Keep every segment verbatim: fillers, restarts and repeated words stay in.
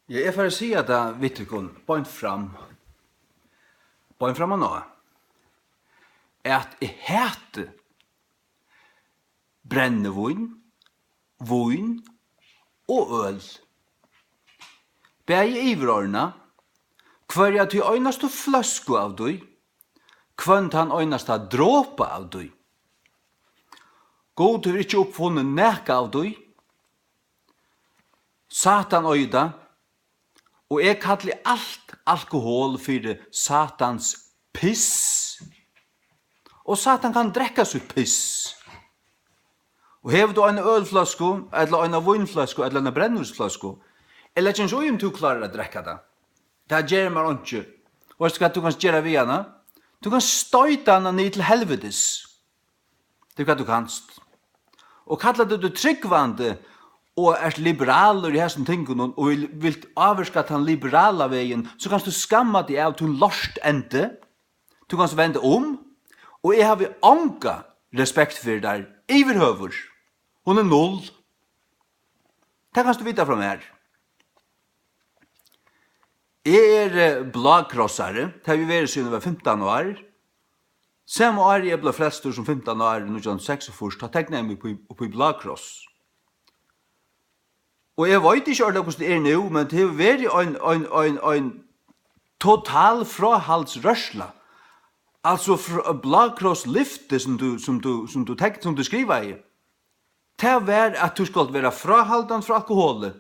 Ja, eg fari at siga tað við tykkum beint fram, beint fram á ná, at eg hati brennivín, vín og øl. Bæði yvirorðnað, hvørja tí einastu fløsku av tí, hvønn tann einasta dropa av tí. Gud hevur ikki uppfunnið nakað av tí. Satan eigur tað, og eg kalli alt alkohol fyri Satans piss. Og Satan kann drekka sítt piss. Og hevur tú eina ølfløsku, ella eina vínfløsku, ella eina brennivínsfløsku, eg leggi ikki í, um tú klárar at drekka tað. Tað ger mær einki. Og veitst tú hvat tú kanst gera við hana? Tú kanst stoyta hana niður til helvitis. Tað er hvat tú kanst. Og kallar tú teg trúgvandi og ert liberalur í hesum tingunum og vil, vilt ávirka tann liberala vegin, so kanst tú skamma teg av tín lortendi. Tú kanst venda um, og eg havi onga respekt fyri tær yvirhøvur. Hon er null. Tað kanst tú vita frá mær. Eg eri, eh, blákrossari. Tað havi eg verið síðan eg var fimtan ár. Sama ár eg bleiv frelstur, sum fimtan ár, nítjan hundrað og seksogfýrs, tá teknaði eg meg upp í, upp í Blákross. Og eg veit ikki ordiliga, hvussu tað er nú, men tað hevur verið ein, ein, ein, ein total fráhaldsrørsla. Altso, fr-, Blákross-lyfti, sum tú, sum tú, sum tú tek-, sum tú skrivaði, tað var, at tú skalt vera fráhaldandi frá alkoholi.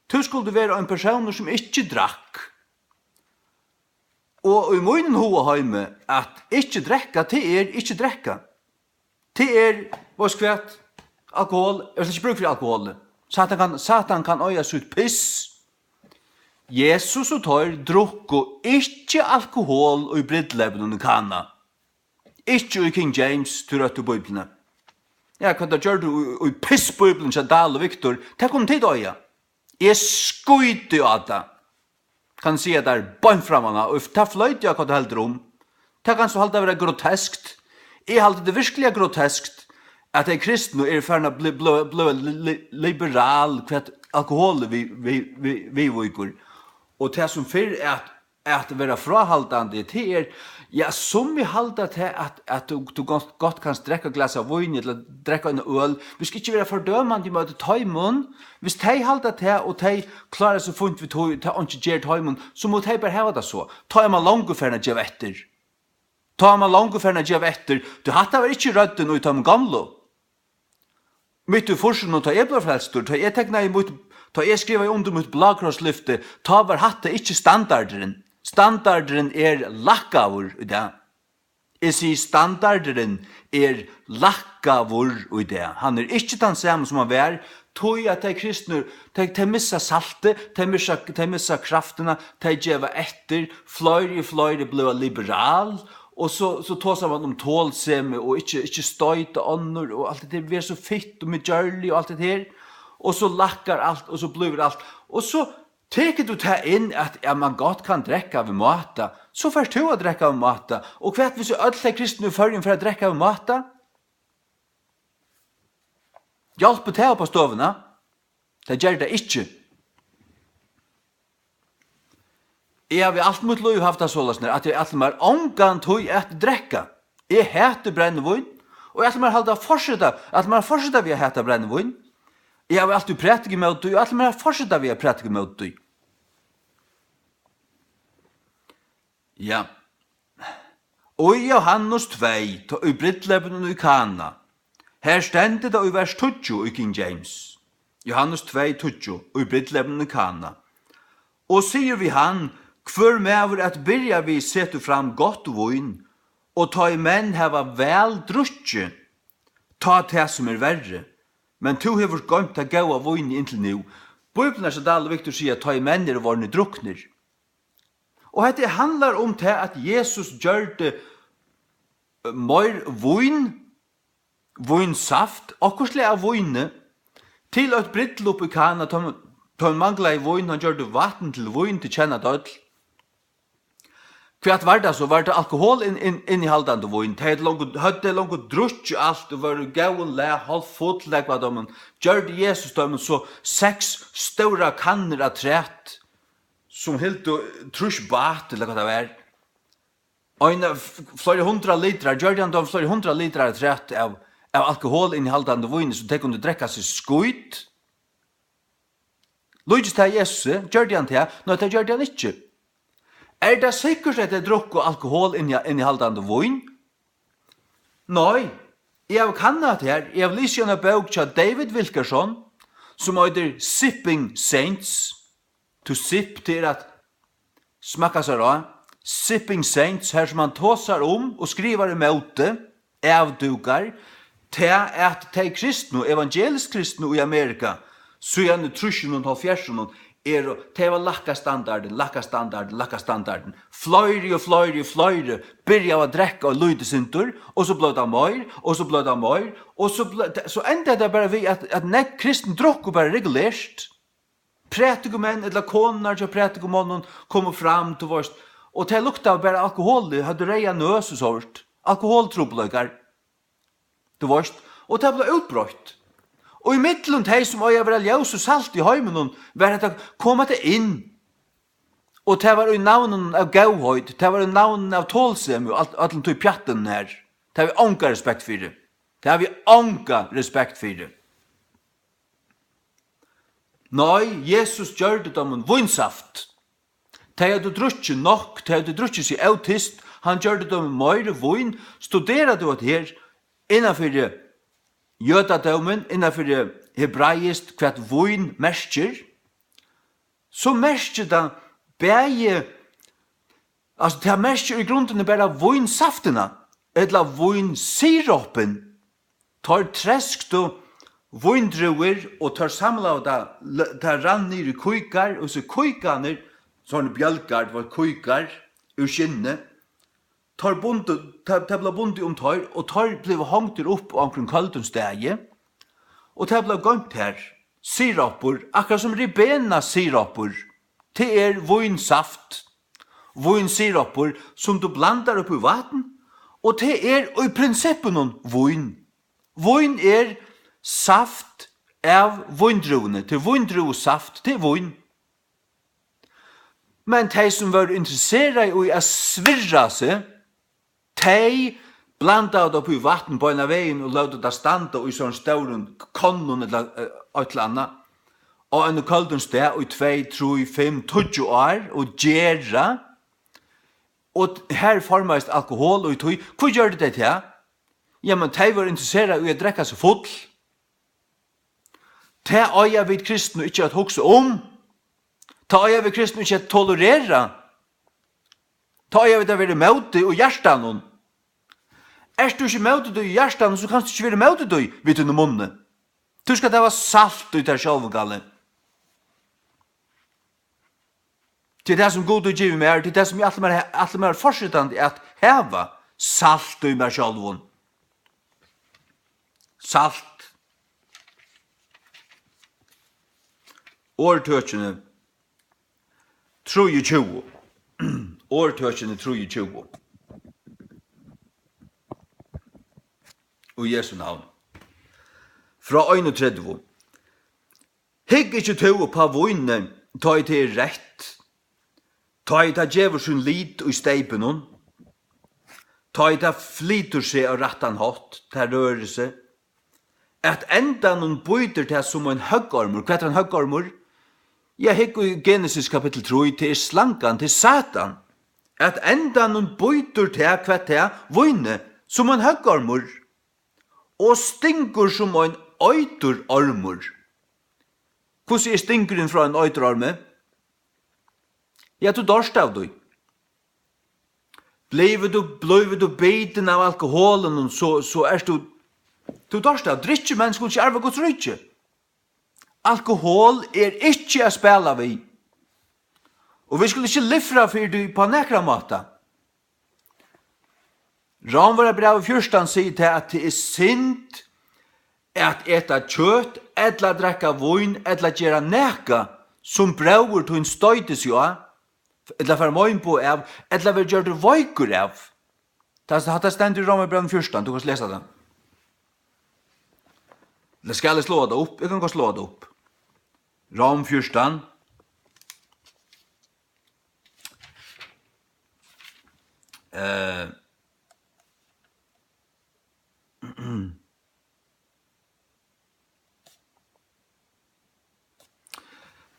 Tú skuldi vera ein persónur, sum ikki drakk. Og í mínum hugaheimi, at ikki drekka, tað er ikki drekka. Tað er, veitst hvat? Alkohol, eg vil ikki brúk fyri alkoholi. Satan kann, Satan kann eiga sítt piss. Jesus og teir drukku ikki alkohol í brúdleypinum í Kana. Ikki í King James, tú røtti Bíbliuni. Ja, hvat tað gjørdu í, í pissbíbliuni hjá Dahl og Victor, tað kunnu tit eiga. Eg skíti á tað. Kann siga tær beint framman á, og tað fleit eg á hvat tú heldur um. Tað kanst tú halda vera groteskt. Eg haldi tað virkiliga groteskt, at tey kristnu eru farin at bli, blíva, blíva li, li, liberal, hvat alkohol við, við, við, viðvíkur. Og tað sum fyrr at, at vera fráhaldandi, tað er, ja, summi halda tað, at, at tú, tú gott, gott kanst drekka glas av víni ella drekka eina øl. Vit skal ikki vera fordømandi ímóti teimum. Viss tey halda tað, og tey klára seg fínt við tí, tað einki ger teimum, so mugu tey bara hava tað so. Tá er man longu farin at geva eftir. Tá er man longu farin at geva eftir. Tí hatta var ikki røddin í teimum gomlu. Mitt í fýrsunum, tá eg bleiv frelstur, tá eg teknaði mítt, tá eg skrivaði undir mítt blákrosslyfti, tá var hatta ikki standardurin. Standardurin er lækkaður í dag. Eg sigi, standardurin er lækkaður í dag. Hann er ikki tann sami, sum hann var, tí at tey kristnu, tey, tey missa saltið, tey missa, tey missa kraftina, tey geva eftir, fleiri og fleiri blíva liberal, og so, so tosar man um tolsemi og ikki, ikki stoyta onnur, og alt det der, vera so fitt og medgjørlig og alt det her, og so lækkar alt, og so blívur alt, og so tekur tú tað inn, at, ja, man gott kann drekka við máta, so fert tú at drekka við máta. Og hvat, hvis øll tey kristnu í Føroyum fara at drekka við máta? Hjálpir tað upp á støðuna? Tað ger tað ikki. Eg havi alt mítt lív havt tað soleiðis, at eg ætli mær ongantíð at drekka. Eg hati brennivín, og eg ætli mær at halda, fortseta, ætli mær at fortseta við at hata brennivín. Eg havi altíð prædikað ímóti tí, og ætli mær at fortseta við at prædika ímóti tí. Ja. Og í Jóhannes tvey, tá í brúdleypinum í Kana, her stendur tað í vers tíggju í King James. Jóhannes tvey tíggju, í brúdleypinum í Kana. Og sigur við hann: Hvør maður at byrja við setur fram gott vín, og tá ið menn hava væl drukkið, tá tað sum er verri. Men tú hevur goymt tað góða vínið inntil nú. Bíblian hjá Dahl og Victor sigur, at tá ið menn eru vorðnir druknir. Og hetta handlar um tað, at Jesus gjørdi, eh, meir vín, vínsaft, okkurt slag av víni, til eitt brúdleyp í Kana, tá, tá manglaði vín, hann gjørdi vatn til vín, tit kenna tað øll. Hvat var tað so? Var tað alkohol inn, inn, innihaldandi vín? Tey høvdu longu, høvdu tey longu drukkið alt og vóru í góðum lag, hálvfull, nógv av teimum. Gjørdi Jesus teimum so seks stórar kannur afturat, sum hildu trýss baht, ella hvat tað var, eina f-, fleiri hundrað litrar, gjørdi hann tá fleiri hundrað litrar afturat av, av alkoholinnihaldandi víni, so tey kundu drekka seg skít. Líkist tað Jesusi? Gjørdi hann tað? Nei, tað gjørdi hann ikki. Er tað sikkurt, at tey drukku alkoholinnihaldandi vín? Nei, eg havi kannað tað her. Eg havi lisið eina bók hjá David Wilkerson, sum eitur Sipping Saints. To sip, tað er at smakka sær á. Sipping Saints, har sum hann tosar um og skrivar ímóti, avdúkar, tað at tey kristnu, evangelisk kristnu í Amerika, síðan í trýssunum og hálvfjerðsunum, eru, tey hava lækkað standardin, lækkað standardin, lækkað standardin. Fleiri og fleiri og fleiri byrjaðu at drekka eitt lítið sindur, og so bleiv tað meir, og so bleiv tað meir, og so ble-, so endaði tað bara við, at, at nógv kristin drukku bara regulert. Prædikumenn ella konurnar hjá prædikumonnum komu fram, tú veist, og tey luktaðu bara alkoholi, høvdu reyða nøs og sovorðið. Alkoholtrupulleikar, tú veist, og tað bleiv útbreitt. Og ímillum tey, sum eiga at vera ljós og salt í heiminum, var hetta, kom hetta inn. Og tað var í navninum av góðheit, tað var í navninum av tolsemi og alt, øllum tí pjattinum her. Tað havi eg onga respekt fyri. Tað havi eg onga respekt fyri. Nei, Jesus gjørdi teimum vínsaft. Tey høvdu drukkið nokk, tey høvdu drukkið seg ótyst, hann gjørdi teimum meiri vín. Studerar tú hetta her innanfyri jødadómin, innanfyri hebraiskt, hvat vín merkir, so merkir tað bæði, altso, tað merkir í grundini bara vínsaftina, ella vínsiropin. Teir tresktu víndrúvur, og teir samlaðu tað, l-, tað rann niður í kíkar, og so kíkarnir, sovorðnir bjølgar, tað var kíkar úr skinni, teir bundu, tað, tað bleiv bundið um teir, og teir blivu hongdir upp á onkrum køldum staði, og tað bleiv goymt har. Siropur, akkurát sum ribena siropur, tað er vínsaft, vínsiropur, sum tú blandar upp í vatn, og tað er í prinsippinum vín. Vín er saft av víndrúvuni, tað er víndrúvusaft, tað er vín. Men tey, sum vóru interesserað í at svirra seg, tey blandaðu tað upp í vatn beinan vegin og lótu tað standa í sovorðnum stórum konnum ella, eh, eitt ella annað, á einum køldum stað í tvey, trý, fimm, tíggju ár og gera, og har formaðist alkohol í tí. Hví gjørdu tey tað? Jamen, tey vóru interesserað í at drekka seg full. Tað eiga vit kristnu ikki at hugsa um. Tað eiga vit kristnu ikki at tolerera. Tað eiga vit at vera ímóti í hjartanum. Ert tú ikki ímóti tí í hjartanum, so kanst tú ikki vera ímóti tí við tínum munni. Tú skalt hava salt í tær sjálvum, Kalli. Tað er tað, sum Gud hevur givið mær, tað er tað, sum eg ætli mær, ætli mær fortsetandi at hava, salt í mær sjálvum. Salt. Orðtøkini trýogtjúgu. Orðtøkini trýogtjúgu. Í Jesu navn. Frá einogtretivu. Hygg ikki tú upp á vínið, tá ið tað er reytt, tá ið tað gevur sín lit í steypinum, tá ið tað flytur seg á rættan hátt, tað rørir seg. At endanum bítur tað sum ein høggormur. Hvat er ein høggormur? Ja, hygg í Genesis kapittul trý, tað er slangan, tað er Satan. At endanum bítur tað, hvat tað, vínið, sum ein høggormur, og stingur sum ein eiturormur. Hvussu er stingurin frá ein eiturormi? Ja, tú doyrt av tí. Blívur tú, blívur tú bitin av alkoholinum, so, so ert tú, tú doyrt av. Drykkjumenn skulu ikki arva Guds ríki. Alkohol er ikki at spæla við. Og vit skulu ikki lifra fyri tí á nakran máta. Rómverjabrævið fjúrtan sigur tað, at tað er synd at eta kjøt, ella drekka vín, ella gera nakað, sum bróðir tín stoytir seg á, ella fær meinboga av, ella verður gjørdur veikur av. Tað, hatta stendur í Rómarbrævinum fjúrtan, tú kanst lesa tað. Ella skal eg sláa tað upp? Eg kann gott sláa tað upp. Róm fjúrtan. Eh,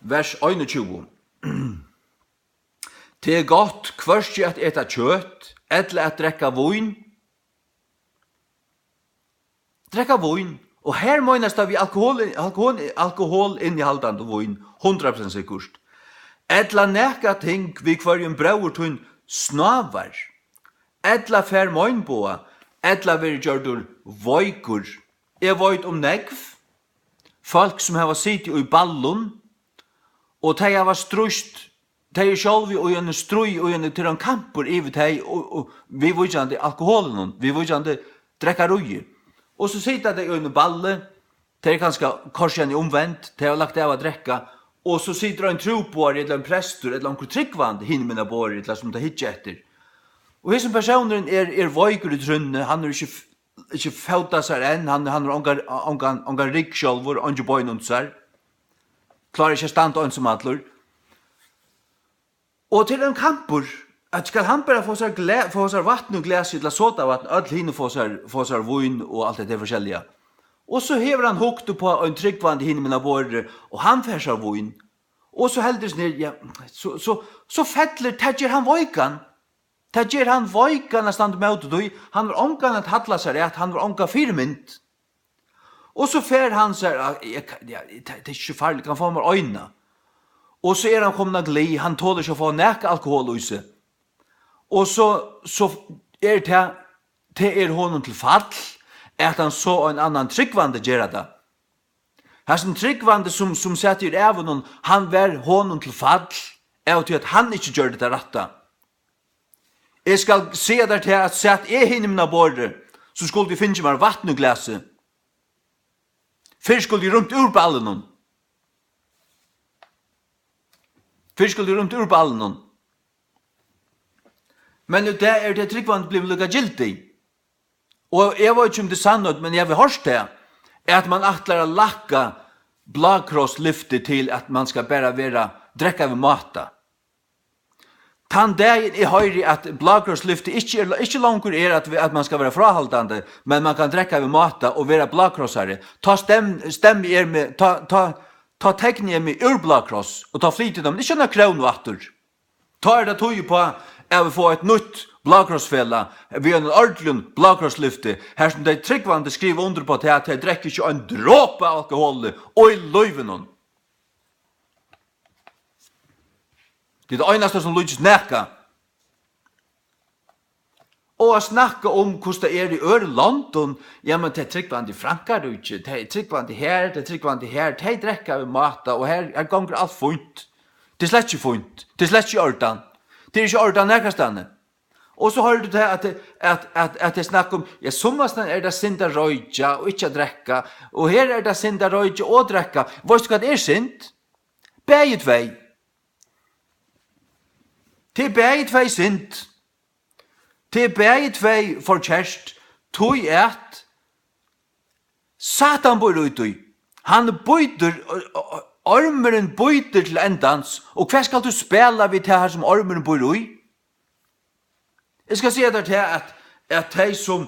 Vers einogtjúgu. Tað er gott hvørki at eta kjøt ella at drekka vín. Drekka vín, og her meinast tað við alkohol, alkohol, alkoholinnihaldandi vín, hundrað prosent sikkurt. Ella nakað ting, við hvørjum bróðir tín snávar, ella fær meinboga, ella verður gjørdur veikur. Eg veit um nógv fólk, sum hava sitið í ballum, og tey hava stríðst, tey eru sjálv í einum stríð, í einum, tað er ein kampur yvir tey, og, og viðvíkjandi alkoholinum, viðvíkjandi drekkaríi. Og so sita tey í einum balli, tey eru kanska koyrt síðan umvend, tey hava lagt av at drekka, og so situr ein trúboðari, ella ein prestur, ella onkur trúgvandi hinumegin á borðið, ella sum tey hyggja eftir. Og hesin persónurin er, er veikur í trúnni, hann er ikki f-, ikki fótað sær enn, hann, hann hevur ongan, ongan, ongan rygg sjálvur, eingi bein undir sær, klárar ikki at standa einsamallur. Og til ein kampur, at skal hann bara fáa sær gla-, fáa sær vatn úr glasi ella sodavatn, øll hini fáa sær, fáa sær vín og alt hetta forskelliga. Og so hevur hann hugt upp á ein trúgvandi hinumegin á borðið, og hann fær sær vín. Og so heldur seg niður, ja, so, so, so fellur, tað ger hann veikan. Tað ger hann veikan at standa ímóti tí. Hann hevur ongan at halla sær at, hann hevur onga fyrimynd. Og so fær hann sær, ah, eg kann, ja, tað, tað er ikki farligt, kann fáa mær eina. Og so er hann komin á glið, hann tolir ikki at fáa nakað alkohol í seg. Og so, so er tað, tað er honum til fall, at hann sá ein annan trúgvandi gera tað. Hasin trúgvandi, sum, sum sat í rævunum, hann var honum til fall, av tí at hann ikki gjørdi tað rætta. Eg skal siga tær tað, at sat eg hinumegin á borðið, so skuldi eg fingið mær vatn í glasið. Fyrr skuldi eg runt úr ballinum. Fyrr skuldi eg runt úr ballinum. Men í dag eru tey trúgvandi blivin líka gildig. Og eg veit ikki, um tað er sannheit, men eg havi hoyrt tað, at man ætlar at lækka blákrosslyfti til, at man skal bara vera, drekka við máta. Tann dagin eg hoyri, at blákrosslyfti ikki er, ikki longur er, at, at man skal vera fráhaldandi, men man kann drekka við máta og vera blákrossari, tá stem-, stemmi eg meg, tá, tá, tá tekni eg meg úr blákross, og tá flyti eg teimum ikki eina krónu aftur. Tá er tað tíð uppá, at vit fáa eitt nýtt blákrossfelag við einum ordiligum blákrosslyfti, har sum tey trúgvandi skriva undir uppá tað, at tey drekka ikki ein dropa av alkoholi í lívinum. Tað er tað einasta, sum líkist nakað. Og at snakka um, hvussu tað er í øðrum londum, ja, men tey trúgvandi í Frankaríki, tey trúgvandi her, tey trúgvandi her, tey drekka við máta, og her, her gongur alt fínt. Tað er slett ikki fínt. Tað er slett ikki í ordan. Tað er ikki í ordan nakrastaðni. Og so hoyrir tú tað, at, at, at, at tey snakka um, ja, summastaðni er tað synd at roykja og ikki at drekka, og her er tað synd at roykja og drekka. Veitst tú, hvat er synd? Bæði tvey. Tað er bæði tvey synd. Tað er bæði tvey forkert, tí at Satan býr í tí. Hann bítur, o-, o-, ormurin bítur til endans, og hvat skalt tú spæla við tað her, sum ormurin býr í? Eg skal siga tær tað, at, at tey, sum,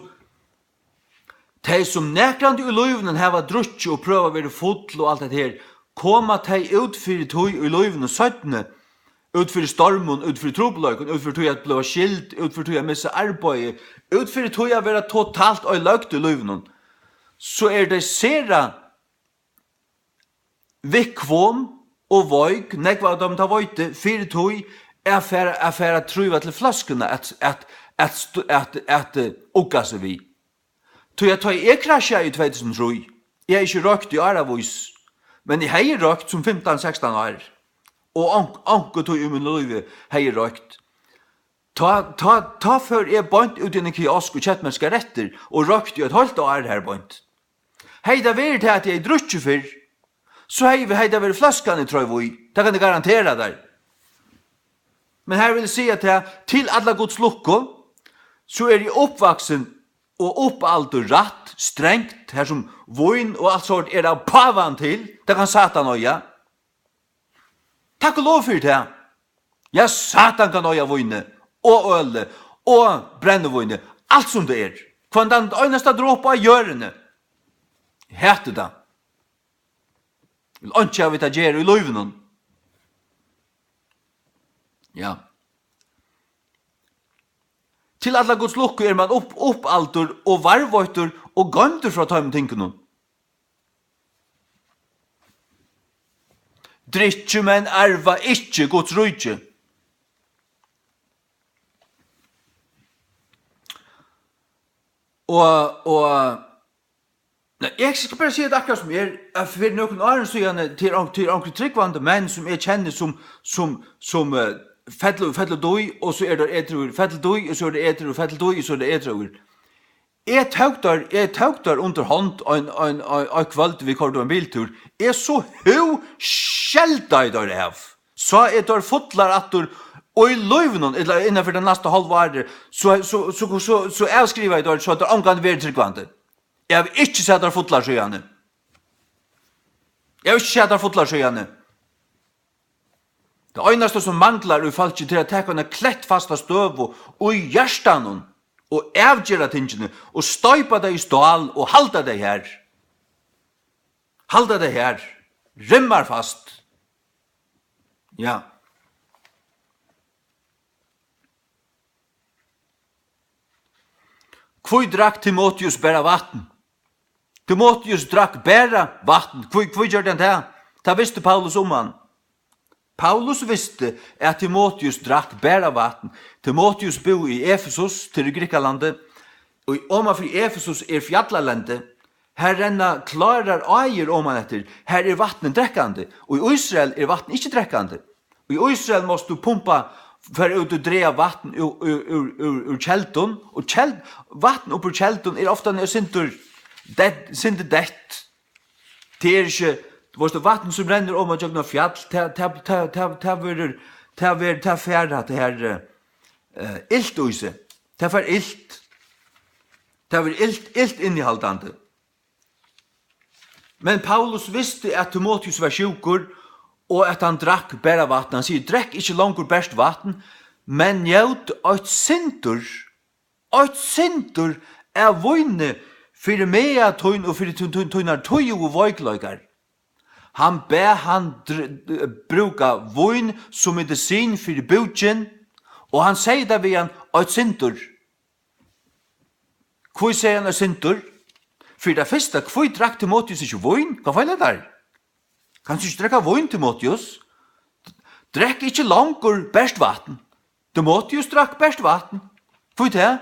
tey, sum nakrandi í lívinum hava drukkið og prøvað at vera full og alt hetta her, koma tey út fyri tí í lívinum seinni, út fyri stormum, út fyri trupulleikum, út fyri tí at blíva skild, út fyri tí at missa arbeiði, út fyri tí at vera totalt oyðiløgd í lívinum, so eru tey sera viðkvom og veik, nógv av teimum, tað veit eg, fyri tí at fara, at fara at trúgva til fløskuna at, at, at stu-, at, at, eh, ugga seg við. Tí at tá eg krasjaði í tvey túsund og trý, eg hevði ikki roykt í áravís, men eg hevði roykt sum fimtan, sekstan ár, og onk-, onkuntíð í mínum lívi hevði eg roykt. Tá, tá, tá fór eg beint út í ein kiosk og keypti mær sigarettir og roykti í eitt hálvt ár har beint. Hevði tað verið tað, at eg hevði drukkið fyrr, so hevði, hevði tað verið fløskan, eg treiv í. Tað kann eg garantera tær. Men her vil eg siga tað, til alla Guds lukku, so eri eg uppvaksin og uppaldur rætt, strangt, har sum vín og alt sort er av pávan til, tað kann Satan eiga. Takk og lov fyri tað. Ja, Satan kann eiga vínið og ølið og brennivíni, alt sum tað er. Hvønn tann einasta dropa á jørðini. Eg hati tað. Vil einki hava við at gera í lívinum. Ja. Til alla Guds lukku er man upp, uppaldur og varðveittur og goymdur frá teimum tingunum. Drykkjumenn arva ikki Guds ríki. Og, og, nei, eg skal bara siga tað akkurát sum er, at fyri nøkrum árum síðani, til, til onkrir trúgvandi menn, sum eg kenni, sum, sum, sum, eh, fellu, fellu dý, og so eru teir edrúir, fellu dý, og so eru teir edrúir, fellu dý, og so eru teir edrúir. Eg tók teir, eg tók teir undir hond ein, ein, ein, eitt kvøld, vit koyrdu ein biltúr. Eg so húskeldaði teir av. Sá eg teir fullar aftur í lívinum, ella innan fyri tað næsta hálva árið, so, so, so, so, so avskrivaði eg teir, so at teir ongantíð verið trúgvandi. Eg havi ikki sæð teir fullar síðani. Eg havi ikki sæð teir fullar síðani. Tað einasta, sum manglar í fólki, tað er at taka eina klettfasta støðu í hjartanum og avgera tingini og stoypa tey í stál og halda tey har. Halda tey har. Rimmar fast. Ja. Hví drakk Timoteus bara vatn? Timoteus drakk bara vatn. Hví, hví gjørdi hann tað? Tað visti Paulus um hann. Paulus visti, at Timoteus drakk bara vatn. Timoteus búði í Efesus, til í Grikkalandi, og oman fyri Efesus er fjallalendi. Har renna klárar áir oman eftir. Har er vatnið drekkandi, og í Ísrael er vatn ikki drekkandi. Í Ísrael mást tú pumpa, fara út og draga vatn úr, úr, úr, úr, úr keldum, og keld-, vatn upp úr keldum er ofta eitt sindur dett, sindur dett. Tað er ikki, tú veist, vatn sum rennur oman gjøgnum fjall, tað, tað, tað, tað, tað verður, tað verður, tað fær hatta her, eh, ilt í seg. Tað fær ilt. Tað verður ilt, ilt innihaldandi. Men Paulus visti, at Timoteus var sjúkur, og at hann drakk bara vatn. Hann sigur: "Drekk ikki longur bert vatn, men njót eitt sindur, eitt sindur av víni fyri maga tín og fyri tín, tín, tínar tíðugu veikleikar." Hann bað hann dr-, brúka vín sum medisin fyri búkin, og hann segði tað við hann: "Eitt sindur." Hví segði hann eitt sindur? Fyri tað fyrsta, hví drakk Timoteus ikki vín? Hvat feilar tær? Kanst tú ikki drekka vín, Timoteus? Drekk ikki longur bert vatn. Timoteus drakk bert vatn. Hví tað?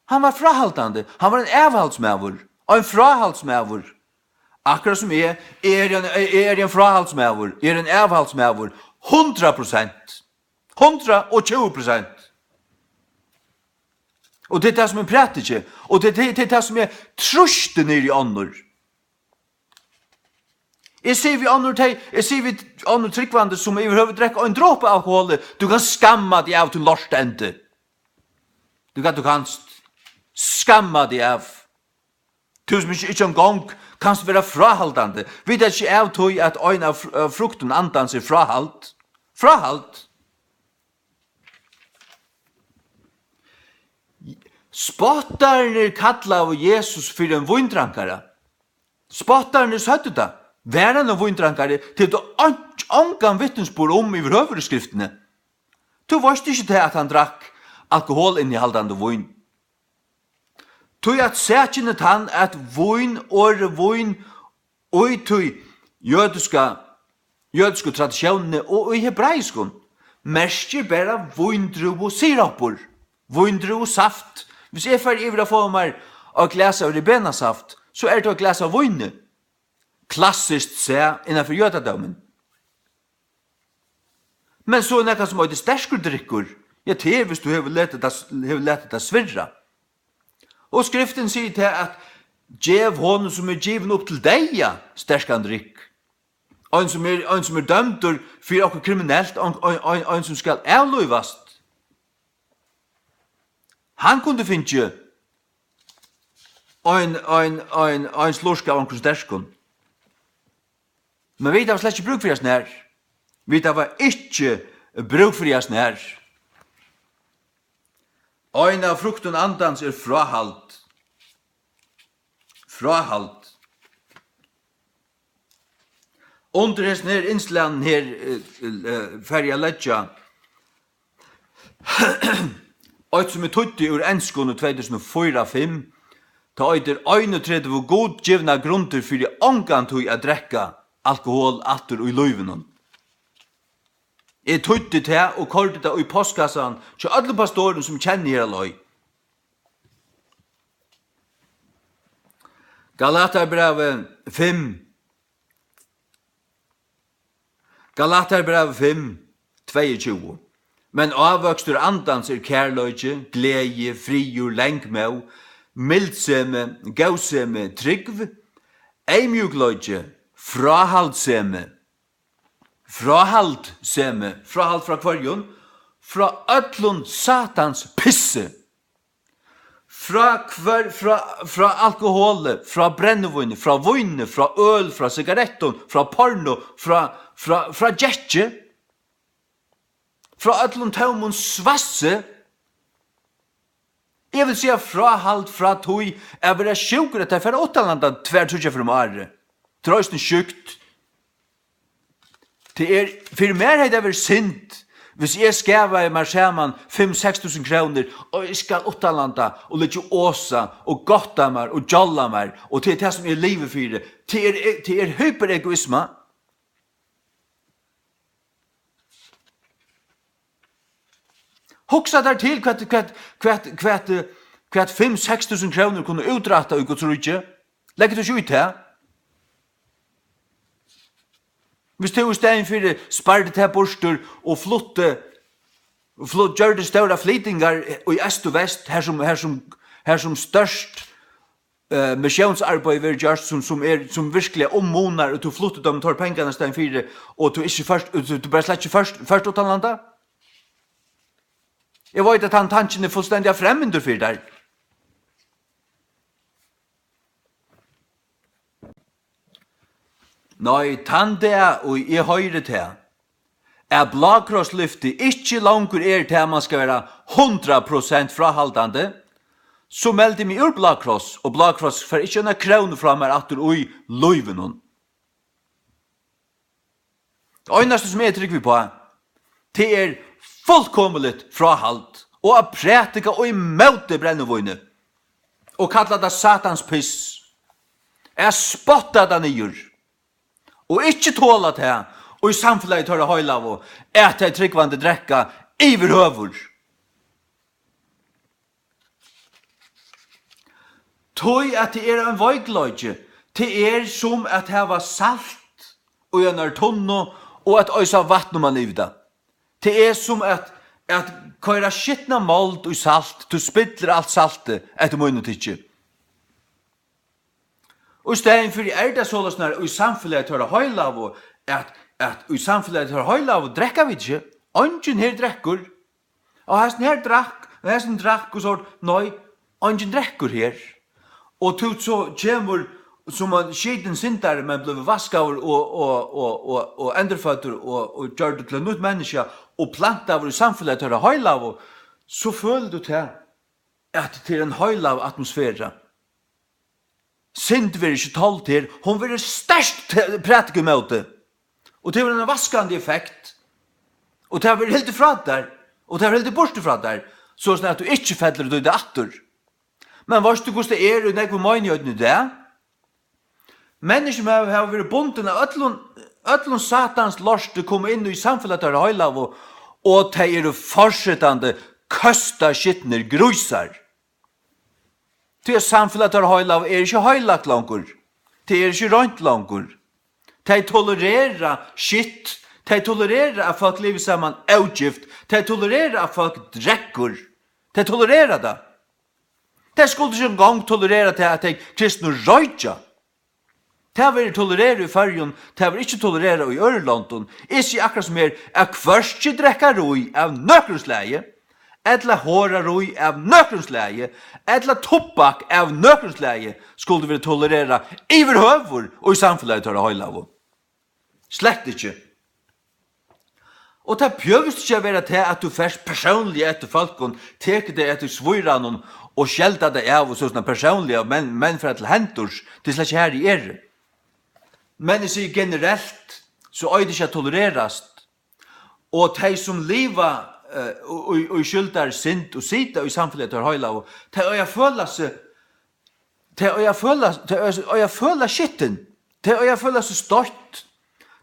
Hann var fráhaldandi. Hann var ein avhaldsmaður. Ein fráhaldsmaður. Akkurát sum eg, eg eri ein, eg eri ein fráhaldsmaður. Eg eri ein avhaldsmaður. Hundrað prosent. Hundrað og tjúgu prosent. Og tað er tað, sum eg prædiki, og tað, tað, tað er tað, sum eg trýsti niður í onnur. Eg sigi við onnur, tey, eg sigi við onnur trúgvandi, sum yvirhøvur drekka ein dropa alkohol: "Tú kanst skamma teg av, tú lortendi. Tú kanst, tú kanst skamma teg av." Tú sum ikki, ikki eingong kanst vera fráhaldandi. Vit eru ikki av tí, at ein av fr-, av fruktum andans er fráhald. Fráhald. Spottarnir kallaðu Jesus fyri ein víndrankara. Spottarnir søgdu tað. Var hann ein víndrankari? Tað er ongan vitnisburð um yvirhøvur í skriftini. Tú veist ikki tað, at hann drakk alkoholinnihaldandi vín. Tí at sakin er tann, at vín, orðið vín, í tí jødiska, jødisku traditiónini og í hebraiskum, merkir bara víndrúvusiropur, víndrúvusaft. Hvis eg fari yvir at fáa mær eitt glas av ribenasaft, so er tað eitt glas av víni. Klassiskt sæð innan fyri jødadómin. Men so er nakað sum eitur sterkur drykkur. Ja, tað er, viss tú hevur latið tað, hevur latið tað svirra. Og skriftin sigur tað, at gev honum, sum er givin upp til deyða, sterkan drykk. Ein sum er, ein sum er dømdur fyri okkurt kriminelt, ein, ein, ein, ein sum skal avlívast. Hann kundi fingið ein, ein, ein, ein slurk av onkrum sterkum. Men vit hava slett ikki brúk fyri hasum her. Vit hava ikki brúk fyri hasum her. Ein av fruktum andans er fráhald. Fráhald. Undir hesin her innslagnum her, eh, eh, fari eg at leggja eitt, sum eg týddi úr enskum í tvey túsund og fýra fimm, tað eitur einogtretivu gudgivnar grundir fyri ongantíð at drekka alkohol aftur í lívinum. Eg týddi tað og koyrdi tað í postkassan hjá øllum pastorum, sum eg kenni her á leið. Galatarbrævið fimm. Galatarbrævið fimm, tveyogtjúgu. Men ávøkstur andans er kærleiki, gleði, friður, langmóð, mildsemi, góðsemi, trúgv, eyðmjúkleiki, fráhaldsemi. Fráhaldsemi, fráhald frá hvørjum? Frá øllum Satans pissi. Frá hvør, frá, frá alkoholi, frá brennivíni, frá víni, frá øl, frá sigarettum, frá porno, frá, frá, frá gekki, frá øllum tómum svassi. Eg vil siga fráhald frá tí at vera sjúkur, at tey fara uttanlanda tvær, tríggjar ferðir um árið. Tað er eisini sjúkt. Tað er, fyri mær hevði tað verið synd, hvis eg skavaði mær saman fimm, seks túsund krónur, og eg skal uttanlanda og liggja og osa og gotta mær og gjolla mær, og tað er tað, sum eg livi fyri. Tað er, tað er hyperegoisma. Hugsa tær til, hvat, hvat, hvat, hvat, eh, hvat fimm, seks túsund krónur kunnu útrætta í Guds ríki. Leggur tú ikki í tað? Hvis tú í staðin fyri spardi tað burtur og flutti, flutt, gjørdi stórar flytingar í eystur og vest, har sum, har sum, har sum størst, eh, missiónsarbeiði verður gjørt, sum, sum er, sum virkliga ummunar, og tú fluttir teimum teir pengarnar í staðin fyri, og tú ikki fært, og tú, tú bara slett ikki fært, fært uttanlanda. Eg veit, at tann tankin er fullstendiga fremmandur fyri tær. Nei, tann dag, og eg hoyri tað, at Blákrosslyfti ikki longur er tað, man skal vera hundrað prosent fráhaldandi, so meldi eg meg úr Blákross, og Blákross fær ikki eina krónu frá mær aftur í lívinum. Tað einasta, sum eg trúgvi uppá, tað er fullkomiligt fráhald og at prædika ímóti brennivíni og kalla tað Satans piss, at spotta tað niður og ikki tola tað í samfelagi teirra heilagu, at tey trúgvandi drekka yvirhøvur. Tí at tað er ein veikleiki, tað er sum at hava salt í einari tunnu og at oysa vatn oman yvir tað. Tað er sum at, at koyra skitna mold í salt, tú spillir alt saltið, eftir mínum tykki. Og í staðin fyri er tað soleiðis, nær í samfelagi teirra heilagu, at, at í samfelagi teirra heilagu drekka vit ikki. Eingin her drekkur. Og hesin her drakk, og hesin drakk, og so, nei, eingin drekkur her. Og tú so kemur sum ein skitin syndari, men blívur vaskaður og, og, og, og, og endurføddur og, og gjørdur til eitt nýtt menniskja og plantaður í samfelagi teirra heilagu, so følir tú tað, at tað er ein heilag atmosfera. Synd verður ikki told her, hon verður sterkt te-, prædikað ímóti. Og tað hevur eina vaskandi effekt. Og tað verður hildið frá tær, og tað verður hildið burtur frá tær, soleiðis at tú ikki fellur út í tað aftur. Men veitst tú, hvussu tað er í nógvum meinigheitum í dag? Menniskju, sum hava, hava verið bundin av øllum, øllum Satans lorti, koma inn í samfelag teirra heilagu, og tey eru fortsetandi køsta skitnir grísar. Tí at samfelag teirra heilagu er ikki heilagt longur. Tað er ikki reint longur. Tey tolerera skitt. Tey tolerera, at fólk liva saman ógift. Tey tolerera, at fólk drekkur. Tey tolerera tað. Tey skuldu ikki eingong tolerera tað, at tey kristnu roykja. Tað verður tolererað í Føroyum, tað verður ikki tolererað í øðrum londum. Eg sigi akkurát sum er, at hvørki drekkarí av nøkrum slagi, ella horarí av nøkrum slagi, ella tubbak av nøkrum slagi, skuldi verið tolererað yvirhøvur í samfelagi teirra heilagu. Slett ikki. Og tað behøvist ikki at vera tað, at tú fert persónliga eftir fólkum, tekur tey eftir svíranum og skeldar tey av og so, sovorðið persónliga, men, men fara til hendurs, tað er slett ikki har eg eri. Men eg sigi generelt, so eigur tað ikki at tolererast. Og tey sum liva, eh, og, og, og í skjúldari synd og sita í samfelagi teirra heilagu, tey eiga at føla seg, tey eiga at føla, tey eiga, eiga at føla skittin, tey eiga at føla seg stoytt,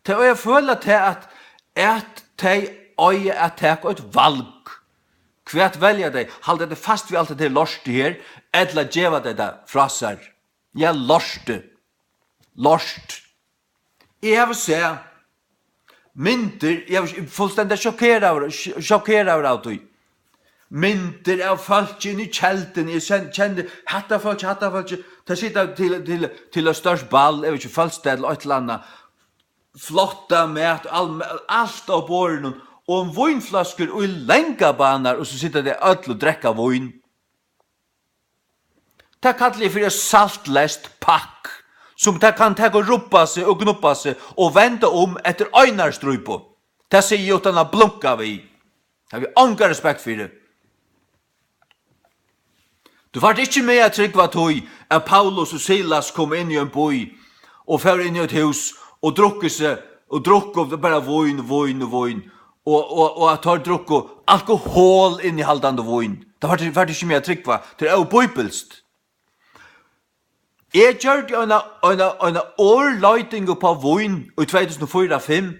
tey eiga at føla tað, at, at tey eiga at taka eitt val. Hvat velja tey? Halda tey fast við alt hetta lortið her, ella geva tey tað frá sær? Ja, lortið. Lort. Eg havi sæð myndir, eg havi fullstendiga sjokkeraður, sj-, sjokkeraður av tí. Myndir av fólki inni í tjaldini, eg sen-, kendi hatta fólki, hatta fólki, tey sita til, til, til eitt stórt ball, eg veit ikki, føðisdag ella eitt ella annað, flotta mat, al-, alt á borðinum, og vínfløskur í langar banar, og so sita tey øll og drekka vín. Tað kalli eg fyri eitt saltleyst pakk, sum tað kann taka og rubba seg og gnubba seg og venda um eftir einari strípu. Tað sigi eg uttan at blunka við. Tað havi eg onga respekt fyri. Tú fært ikki meg at trúgva tí, at Paulus og Silas komu inn í ein bý og fóru inn í eitt hús og drukku seg, og drukku bara vín, vín og vín, og, og, og at teir drukku alkoholínnihaldandi vín. Tað fært, fært ikki meg at trúgva, tað er óbíbilskt. Eg gjørdi eina, eina, eina orðleiting upp á vín í tvey túsund og fýra fimm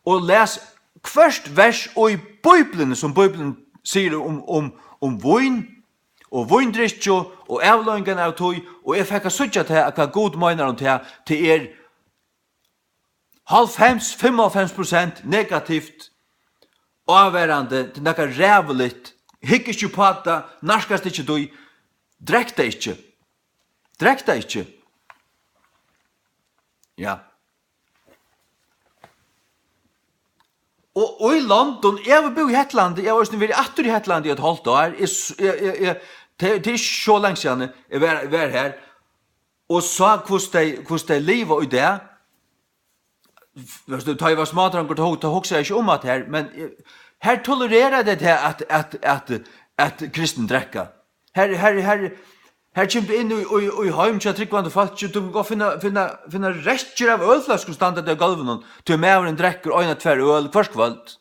og las hvørt vers í Bíbliuni, sum Bíbliun sigur um, um, um vín og víndrykkju og avleiðingarnar av tí, og eg fekk at síggja tað, at hvat Gud meinar um tað, tað er hálvfems, fimmoghálvfems prosent negativt, ávarandi, tað er nakað ræðuligt, hygg ikki upp á tað, nærkast ikki tí, drekk tað ikki. Drekk tað ikki. Ja. Og, og í London, eg havi búð í Hetlandi, eg havi eisini verið aftur í Hetlandi í eitt hálvt ár, eg s-, eg, eg, eg, tað, tað er ikki so langt síðani, eg var, var har, og sá hvussu tey, hvussu tey liva í dag. Veitst tú, tá eg var smádrongur, tá, tá hugsaði eg ikki um at her, men, eh, her tolerera tey tað at, at, at, at kristin drekka. Her, her, her, her kemur tú inn í, í, í heim hjá trúgvandi fólki, tú kann gott finna, finna, finna rekkjur av ølfløskum standandi á gólvinum, tí maðurin drekkur eina, tvær øl hvørt kvøld.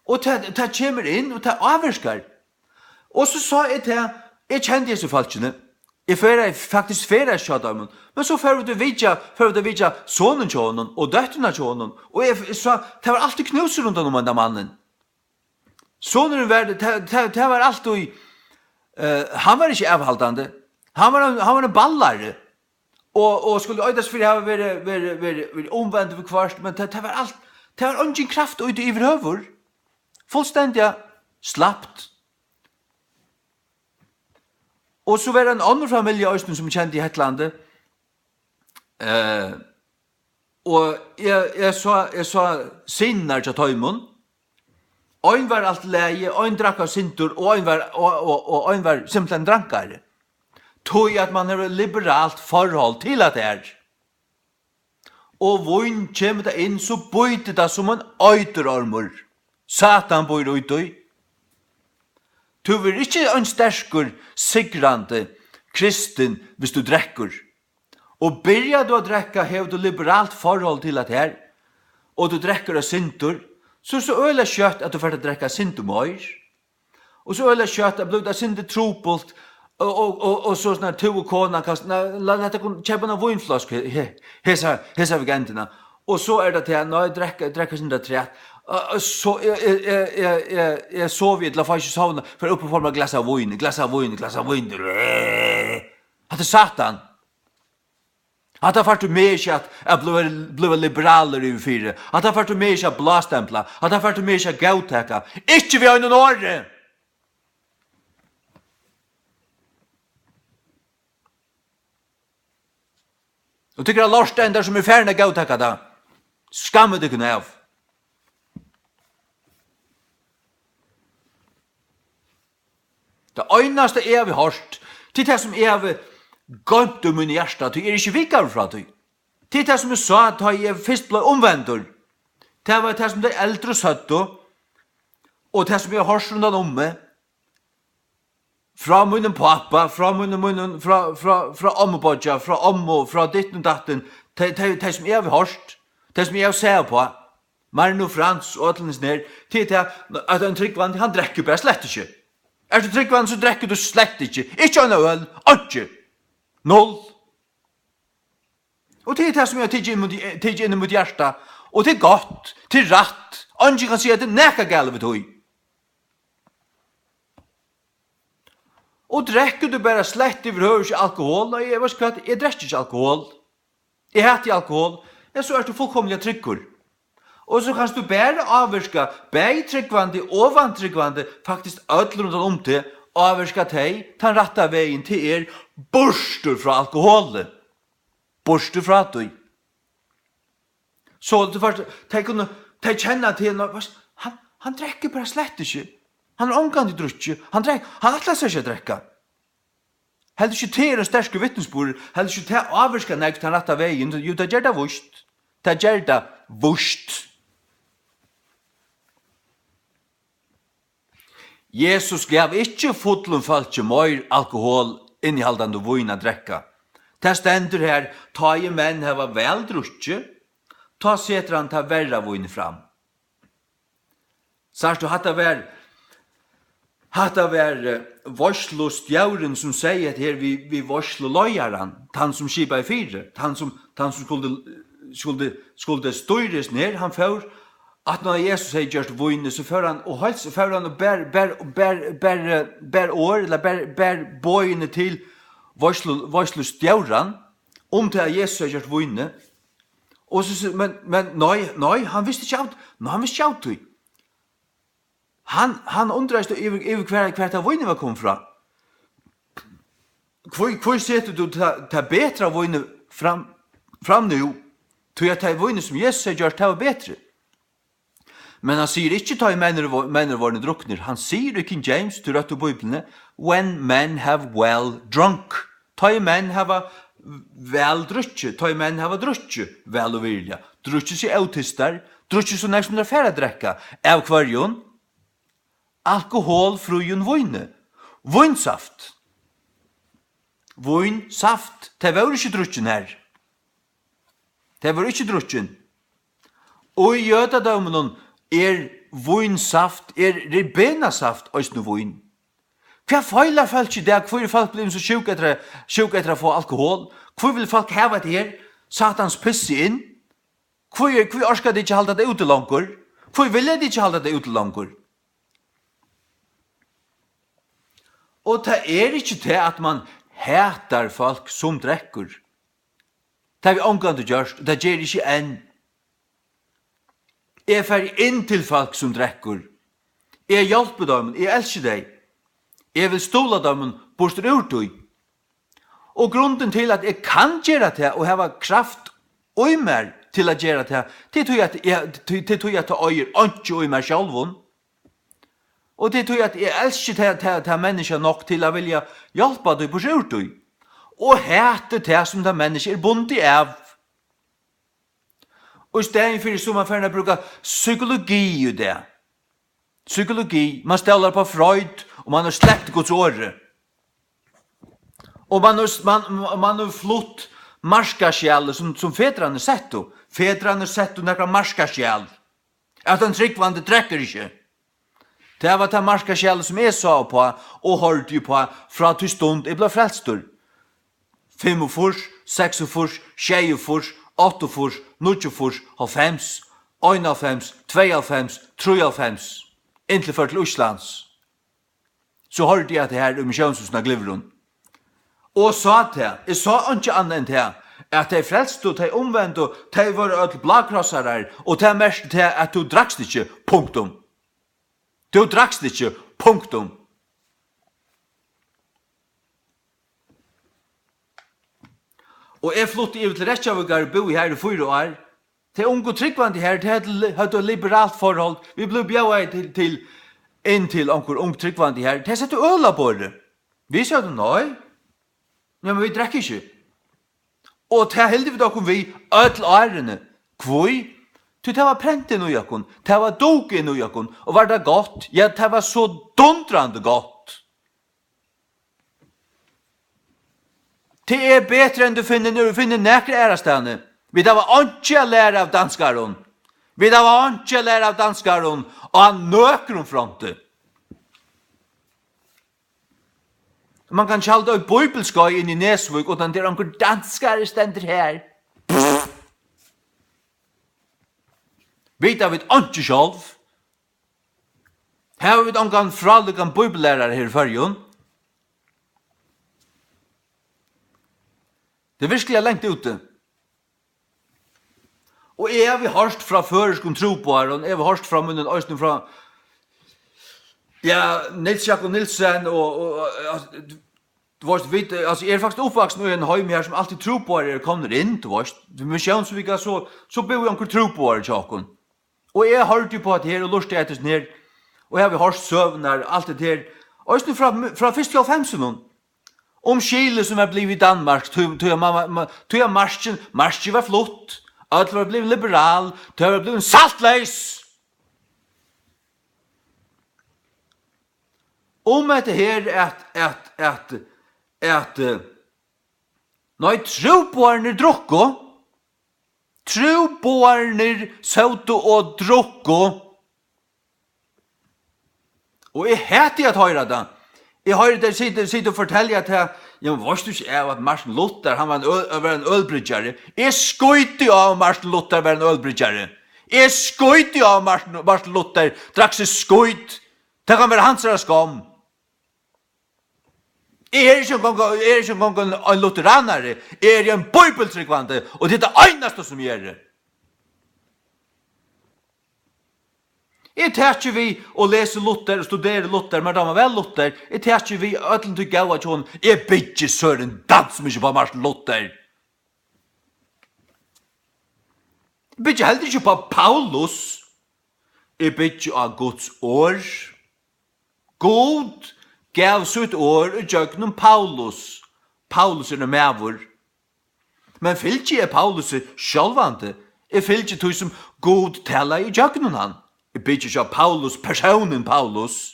Og tað, tað kemur inn, og tað ávirkar. Og so sá eg tað, eg kendi hesi fólkini. Eg ferðaði, faktiskt ferðaðist hjá teimum. Men so fóru vit at vitja, fóru vit at vitja sonin hjá honum og dótturina hjá honum. Og eg f-, sá, tað var altíð knúsur rundan um henda mannin. Sonurin var, tað, tað, tað var altíð, eh, hann var ikki avhaldandi. Hann var ein, hann var ein ballari. Og, og skuldi eitast fyri at hava verið, verið, verið, verið umvendur viðhvørt, men tað, tað var alt, tað var eingin kraft í tí yvirhøvur. Fullstendiga slapt. Og so var ein onnur familja eisini, sum eg kendi í Hetlandi. Eh, og eg, eg sá, eg sá synirnar hjá teimum. Ein var alt í lagi, ein drakk eitt sindur, og ein var, og, og, og ein var simpelthen drankari. Tí at mann hevur liberalt forhold til at tað er. Og vín kemur tað inn, so bítur tað sum ein eiturormur. Satan býr í tí. Tú verður ikki ein sterkur, sigrandi kristin, viss tú drekkur. Og byrjar tú at drekka, hevur tú liberalt forhold til at her, og tú drekkur eitt sindur, so er so øgiliga skjótt, at tú fert at drekka eitt sindur meir. Og so øgiliga skjótt at blívur tað eitt sindur trupult, og, og, og, og so snart tú og konan kanska, nei, la-, lat okkum keypa eina vínfløsku he-, he-, hesa, hesa weekendina. Og so er tað til, nei, drekka, drekka eitt sindur afturat. Og, og so, eg, eg sovi illa, fái ikki sovna, fer upp og fáa mær glas av vín, glas av vín, glas av vín. Hatta er Satan. Hatta fært tú meg ikki at, at bliva, bliva liberalur yvirfyri. Hatta fært tú meg ikki at blástempla. Hatta fært tú meg ikki at góðtaka. Ikki við einum orði! Og tykkara lortendar sum eru farin at góðtaka tað. Skammið tykkum av. Tað einasta eg havi hoyrt, tað er tað sum eg havi goymt í mínum hjarta, tí eg eri ikki vikaður frá tí. Tað er tað sum eg sá, tá eg fyrst bleiv umvendur. Tað var tað, sum tey eldru søgdu, og tað, sum eg havi hoyrt rundan um meg, frá mínum pápa, frá mínum, mínum, frá, frá, frá ommubeiggja, frá ommu, frá dittin og dattin, tey, tey, tey, sum eg havi hoyrt, tey, sum eg havi sæð uppá, Marino Frans og øll hesir her, tað er tað, at ein trúgvandi, hann drekkur bara slett ikki. Ert tú trúgvandi, so drekkur tú slett ikki. Ikki eina øl, einki. Null. Og tað er tað, sum eg havi tikið inn í mítt, tikið inn í mítt hjarta. Og tað er gott, tað er rætt. Eingin kann siga, at tað er nakað galið við tí. Og drekkur tú bara slett yvirhøvur ikki alkohol? Nei, eg veit ikki hvat, eg drekki ikki alkohol. Eg hati alkohol. Ja, so ert tú fullkomiliga tryggur. Og so kanst tú bara ávirka bæði trúgvandi og vantrúgvandi, faktiskt øll rundan um teg, ávirka tey tann rætta vegin, tað er burtur frá alkoholi. Burtur frá tí. So tú fært, tey kunnu, tey kenna til, ná, veitst, hann, hann drekkur bara slett ikki. Hann hevur ongantíð drukkið. Hann drekk-, hann ætlar sær ikki at drekka. Heldur ikki tað er ein sterkur vitnisburður? Heldur ikki tað ávirkar nógv tann rætta vegin? Jú, tað ger tað víst. Tað ger tað víst. Jesus gav ikki fullum fólki meir alkohol innihaldandi vín at drekka. Tað stendur her, tá ið menn hava væl drukkið, tá setur hann tað verra vínið fram. Sært tú, hatta var, hatta var, eh, veitslustjórin, sum segði hetta her við, við veitsluleiðaran, tann sum skipaði fyri, tann sum, tann sum skuldi, skuldi, skuldi stýra hesum her, hann fór, aftan á Jesus hevði gjørt vínið, so fór hann og heilsa, fór hann og bar, bar, bar, bar, eh, bar orð, ella bar, bar boðini til veitslu-, veitslustjóran um tað, at Jesus hevði gjørt vínið. Og so sigur, men, men nei, nei, hann visti ikki av, nei, hann visti ikki av tí. Hann, hann undraðist yvir, yvir hvar, hvar tað vínið var komið frá. Hví, hví setur tú tað, tað betra vínið fram, fram nú? Tí at tað vínið, sum Jesus hevði gjørt, tað var betri. Men hann sigur ikki, tá ið menn eru vo-, menn eru vorðnir druknir. Hann sigur í King James, tí røttu Bíbliuni, "When men have well drunk." Tá ið menn hava væl drukkið, tá ið menn hava drukkið væl og virðiliga, drukkið seg ótystar, drukkið so nógv sum teir fara at drekka. Av hvørjum? Alkoholfríum víni. Vínsaft. Vínsaft. Tey vóru ikki drukkin her. Tey vóru ikki drukkin. Og í jødadóminum er vínsaft, er ribenasaft eisini vín. Hvat feilar fólk í dag? Hví eru fólk blivin so sjúk eftir, sjúk eftir at fáa alkohol? Hví vil fólk hava hetta her satans pissi inn? Hví, hví orka tey ikki halda tað úti longur? Hví vilja tey ikki halda tað úti longur? Og tað er ikki tað, at mann hatar fólk sum drekkur. Tað havi eg ongantíð gjørt, og tað geri eg ikki enn. Eg fari inn til fólk sum drekkur. Eg hjálpi teimum, eg elski tey. Eg vil stuðla teimum burtur úr tí. Og grundin til, at eg kann gera tað og hava kraft í mær til at gera tað, tað er tí, at eg, tí, tað er tí, at tað eigur einki í mær sjálvum. Og tað er tí, at eg elski tað, tað, tað menniskja nokk til at vilja hjálpa tí burtur úr tí. Og hati tað, sum tað menniskja er bundið av. Og í staðin fyri, so er man farin at brúka psykologi í dag. Psykologi, man stólar upp á Freud, og man hevur slept Guds orði. Og man hevur, man, man hevur flutt markaskjalið, sum, sum fedrarnir settu. Fedrarnir settu nakrar markaskjal, at ein trúgvandi drekkur ikki. Tað var tað markaskjalið, sum eg sá uppá og hoyrdi uppá frá tí stund eg bleiv frelstur. Fimmogfýrs, seksogfýrs, sjeyogfýrs, áttaogfýrs, níggjuogfýrs, hálvfems, einoghálvfems, tveyoghálvfems, trýoghálvfems, inntil eg fór til Íslands. So hoyrdi eg, at tað her í missiónshúsinum á Glyvrum. Og sá tað, eg sá einki annað enn tað, at tey frelstu, tey umvendu, tey vóru øll blákrossarar, og tað merkti tað, at tú drakst ikki, punktum. Tú drakst ikki, punktum. Og eg flutti yvir til Reykjavíkar og búði har í fýra ár. Tey ungu trúgvandi her, tey høvdu, høvdu eitt liberalt forhold. Vit blivu bjóðaði til, til, inn til onkur ung trúgvandi her. Tey settu øl á borðið. Vit søgdu nei. Ja, men vit drekka ikki. Og tað hildu vit okkum við øll árini. Hví? Tí tað var prent inn í okkum, tað var dúk inn í okkum, og var tað gott? Ja, tað var so dundrandi gott. Tað er betri enn tú finnur nú, finnur nakra aðrastaðni. Vit hava einki at læra av danskarum. Vit hava einki at læra av danskarum á nøkrum fronti. Man kann ikki halda eitt bíbilskeið inn í Nesvík, uttan tað er onkur danskari stendur har. Vita vit einki sjálv? Hava vit ongan frálíkan bíbellærara her í Føroyum? Tað er veruliga langt úti. Og eg havi hoyrt frá føroyskum trúboðarum, eg havi hoyrt frá mínum eisini frá, ja, Niels Jakob Nielsen og, og, og, altso, tú veitst, vit, altso, eg eri faktiskt uppvaksin í einum heimi her, sum altíð trúboðarar eru komnir inn, tú veitst. Við missiónsvika, so, so búði onkur trúboðari hjá okkum. Og eg hoyrdi upp á hetta her og lurtaði eftir hesum her, og eg havi hoyrt søgurnar, alt hetta her, eisini frá, frá fyrstu hálvfemsunum, um skilið sum var blivið í Danmark, tí, tí at mamma, ma-, tí at markin, markið var flutt, øll var blivin liberal, tey var blivin saltleys. Um hetta her at, at, at, at, eh, nei, trúboðarnir drukku. Trúboðarnir sótu og drukku. Og eg hati at hoyra tað. Eg hoyri tey sita, sita og fortelja at tað, ja, men veitst tú ikki av at Martin Luther, hann var ein øl, var ein ølbryggjari. Eg skíti á, um Martin Luther var ein ølbryggjari. Eg skíti á, um Martin, Martin Luther drakk seg skít. Tað kann vera hansara skomm. Eg eri ikki eingong, eg eri ikki eingong ein, ein lutheranari. Eg eri ein bíbeltrúgvandi, og tað er tað einasta sum eg eri. Eg taki við og lesi Luther og studeri Luther, mær dámar væl Luther. Eg taki við øllum tí góða hjá honum. Eg byggi søren dans meg ikki upp á Martin Luther. Eg byggi heldur ikki upp á Paulus. Eg byggi á Guds orð. Gud gav sítt orð í gjøgnum Paulus. Paulus er ein maður. Men fylgi eg Paulusi sjálvandi? Eg fylgi tí sum Gud talaði í gjøgnum hann. Eg byggi ikki á Paulus, persónin Paulus.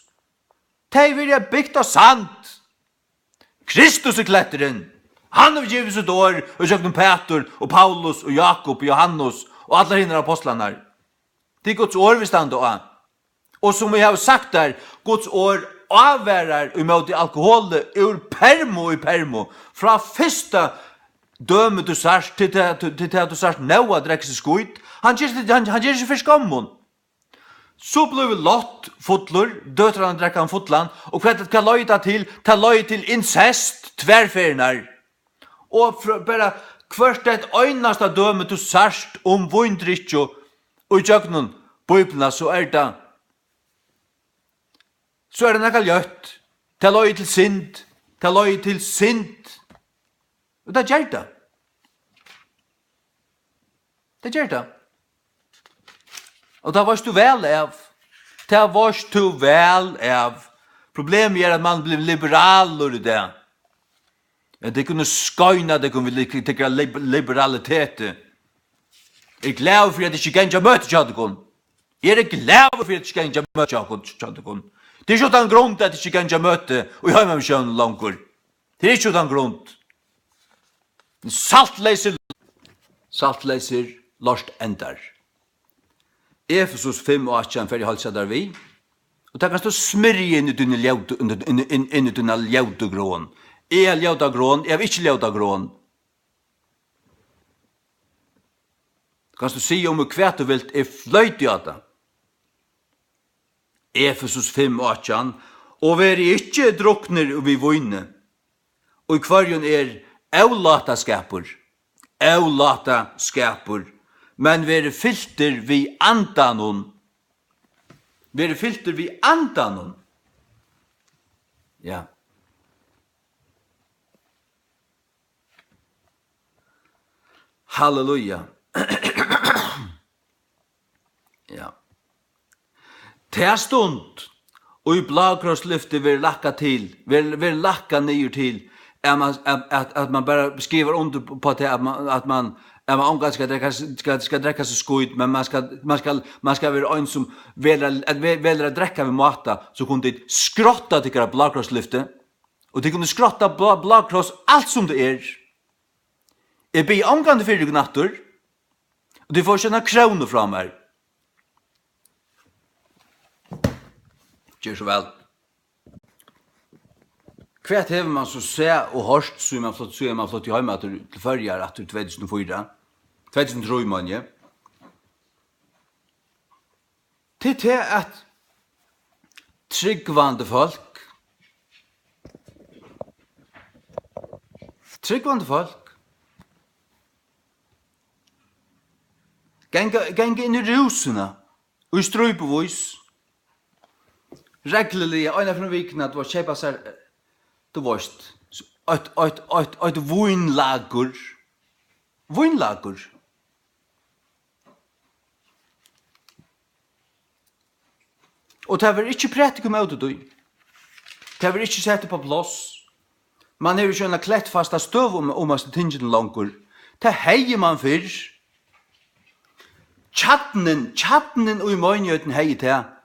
Tey verða bygt á sand. Kristus er kletturin. Hann hevur givið sítt orð í gjøgnum Pætur og Paulus og Jákup og Jóhannes og allar hinar apostlarnar. Tað er Guds orð, vit standa á. Og sum eg havi sagt tær, Guds orð ávarar ímóti alkoholi úr permu í permu, frá fyrsta dømi tú sært, til tað, til, til tað tú sært Nóa drekka seg skít. Hann ger, hann, hann ger seg fyri skommum. So blívur Lot fullur, døtur hann drekka hann fullan, og hvat, hvat leiðir tað til? Tað leiðir til insest, tvær ferðirnar. Og fr-, bara hvørt eitt einasta dømi tú sært um víndrykkju í gjøgnum Bíbliuna, so er tað, so er tað nakað ljótt. Tað leiðir til synd. Tað leiðir til synd. Og tað ger tað. Tað ger tað. Og tað veitst tú væl av. Tað veitst tú væl av. Problemið er, at mann blívur liberalur í dag. Ja, tey kunnu skeina tykkum við li-, tykkara lib-, liberaliteti. Eg eri glaður fyri, at eg ikki gangi á møti hjá tykkum. Eg eri glaður fyri, at eg ikki gangi á møti hjá tykkum, hjá tykkum. Tað er ikki uttan grund, at eg ikki gangi á møti í Heimamissiónini longur. Tað er ikki uttan grund. Saltleysir, saltleysir lort endar. Efesus fimm og átjan fer eg heilsa tær við. Og tað kanst tú smyrja inn í tíni ljótu, inn, inn, inn, inn í tína ljótu gron. Eg havi ljóta gron, eg havi ikki ljóta gron. Kanst tú siga um meg hvat tú vilt, eg floyti á tað. Efesus fimm átjan: Og verið ikki druknir við víni, í hvørjum er ólátaskapur, ólátaskapur, men verið fyltir við Andanum. Verið fyltir við Andanum. Ja. Halleluja. Ja. Ta stund, og í blákrosslyfti verður lækkað til, verður, verður lækkað niður til, at man, at, at, at man bara skrivar undir på tað, at man, at man, at man ongantíð skal drekka, skal, skal drekka seg skít, men man skal, man skal, man skal vera ein, sum velur at, at ve-, velur at drekka við máta, so kunnu tit skrotta tykkara blákrosslyfti, og tit kunnu skrotta blá-, blákross alt sum tað er. Eg biði ongantíð fyri tykkum aftur, og tit fáa ikki eina krónu frá mær. Ger so væl. Hvat hevur mann so sæð og hoyrt, síðan mann flutti, síðan mann flutti heim aftur til Føroyar aftur í tvey túsund og fýra? Tvey túsund og trý, meini eg. Tað er tað, at trúgvandi fólk, trúgvandi fólk ganga, ganga inn í rúsuna í strípuvís, regluliga, eina ferð um vikuna, tú veitst, keypa sær, eh, tú veitst, eitt, eitt, eitt, eitt vínlagur. Vínlagur. Og tað verður ikki prædikað ímóti tí. Tað verður ikki sett upp á pláss. Mann hevur ikki eina klettfasta støðu um, um hasi tingini longur. Tað hevði mann fyrr. Kjarnin, kjarnin í meinigheitini hevði tað.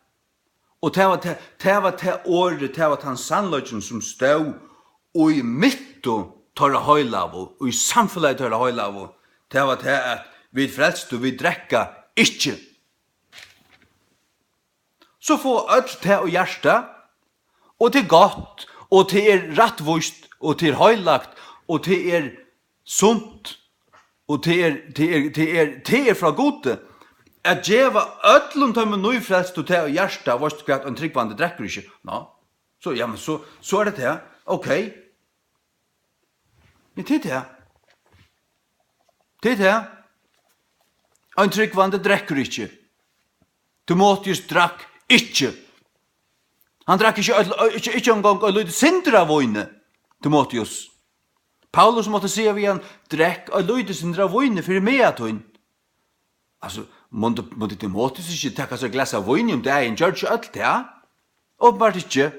Og tað var tað, tað var tað orðið, tað var tann sannleikin, sum stóð í midtu teirra heilagu, í samfelagi teirra heilagu. Tað var tað, at vit frelstu, vit drekka ikki. So fáa øll tað í hjarta, og tað er gott, og tað er rættvíst, og tað er heilagt, og tað er sunt, og tað er, tað er, tað er, tað er frá Gudi, at geva øllum teimum nýfrelstu tað í hjarta, veitst tú hvat, ein trúgvandi drekkur ikki. Ná, so, ja, men so, so er tað tað. Ok. Men tað er tað. Tað er tað. Ein trúgvandi drekkur ikki. Timoteus drakk ikki. Hann drakk ikki øll, ikki, ikki eingong eitt lítið sindur av víni, Timoteus. Paulus mátti siga við hann: "Drekk eitt lítið sindur av víni fyri maga tín." Altso, mundi, mundi Timoteus ikki taka sær glas av víni um dagin? Gjørdu ikki øll tað? Openbart ikki.